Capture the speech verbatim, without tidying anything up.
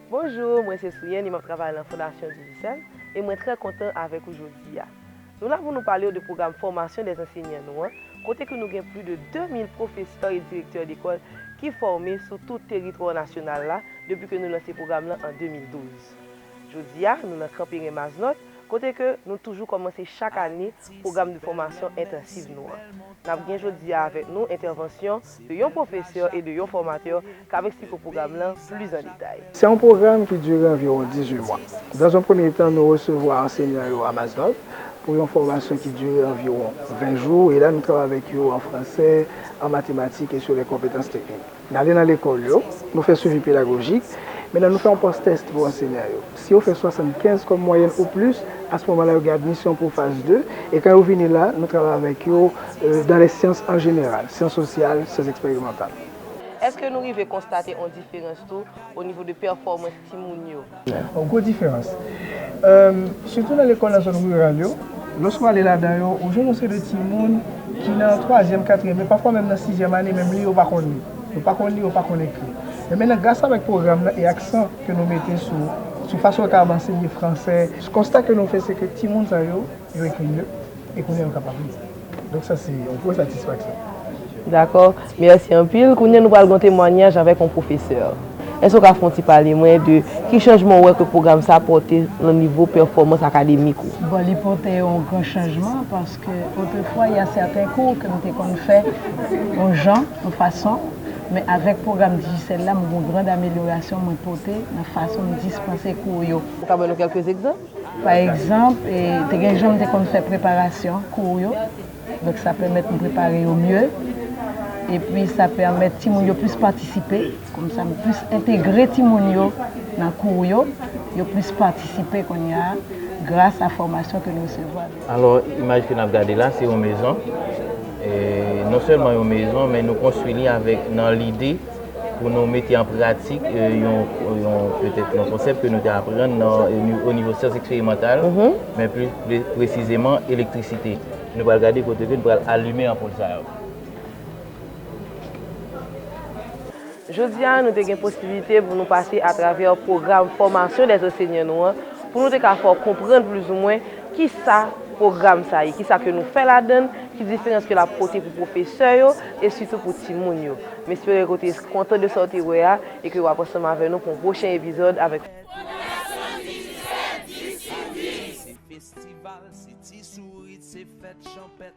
Bonjou, mwen se Souyèn e m ap travay nan Fondasyon Digicel e mwen trè kontan avèk ou jodi a. Nou la pou nou pale w de pwogram fòmasyon dè ansèynan nou an, kote ke nou gen plis de de mil pwofesè e direktè lekòl ki fòme sou tout teritwa nasyonal la depi ke nou lanse pwogram lan an de mil douz. Jodi a, nou nan Kanperen Mazenòt, kote ke nou toujou kòmanse chak ane pwogram de fòmasyon entansif nou an. N ap gen jodi a avèk nou entèvansyon de yon pwofesè e de yon fòmatè k ap eksplike pwogram lan plis an detay. C'est un programme qui dure environ dix-huit mois. Dans un premier temps, nous recevons enseignants à Mazenòt pour une formation qui dure environ vingt jours. Et là, nous travaillons avec eux en français, en mathématiques et sur les compétences techniques. N ale nan lekòl yo, nou fè swivi pedagojik, men nan nou fè yon pòs tès pou ansenyan yo. Si yo fè swasannkenz kòm mwayèn ou plis, a se moman la yo gen admisyon pou faz de, e kan yo vini la, nou travay avèk yo euh, dans les sciences en général, sciences sociales, sciences expérimentales. Èske nou rive konstate yon diferans tou o nivo de pèfòmans timoun yo? Yon gwo diferans. Euh, sitou nan lekòl nan zòn riral yo, lòske w ale ladan yo, ou jwenn yon seri de timoun ki nan twazyèm, katriyèm, e pafwa menm nan sizyèm ane, menm li yo pa konn li. Yo pa konn li, yo pa konn ekri. Men mentnan, gras avèk pwogram nan e aksan ke nou mete sou, sou fason yo kapab ansenye fransè, konsta ke nou fè se ke timoun sa yo, yo ekri mye, e kounye a yo kapab li. Donk sa se yon gwo satisfaksyon. Dakò, mèsi anpil. Kounye a nou pral gen yon temwayaj avèk yon pwofesè. Èske w ka fè yon ti pale mwen de ki chanjman w wè ke pwogram sa a pote nan nivo pèfòmans akademik ou? Bon, li pote yon gran chanjman paske otrefwa, y a sèten kou ke m te konn fè yon jan, yon fason, men avèk pwogram Digicel la, m gen yon gran amelyorasyon mwen pote nan fason m dispanse kou yo. Ou ka ban nou kèlke egzanp? Pa egzanp, e, te gen jan m te konn fè preparasyon kou yo. Donk, sa pèmèt m prepare yo mye. Epi, sa pèmèt timoun yo plis patisipe. Konsa, m plis entegre timoun yo nan kou yo. Yo plis patisipe kounye a, gras a fòmasyon ke nou resevwa. Alò, imaj ke n ap gade la, se yon mezon. E, non sèlman yon mezon, men nou konstwi li avèk, nan lide pou nou mete an pratik, e, yon, yon, petèt yon konsèp ke nou te aprann nan, e, ni-, o nivo syans eksperimantal, men pli pre-, presizeman elektrisite. Nou pral gade kote ke nou pral alimen anpoul sa yo. Jodi a, nou te gen posiblite pou nou pase atravè pwogram fòmasyon dè ansenyan nou an, pou nou te ka fè w konprann plizoumwen kisa pwogram sa ye, kisa ke nou fè ladan l, ki diferans ke l ap pote pou pwofesè yo e sitou pou timoun yo. M espere ke w te kontan de sa w te wè a e ke w ap ansanm avè nou pou yon pwochen epizòd avèk. Se festival, se ti sourit, se fèt chanpèt.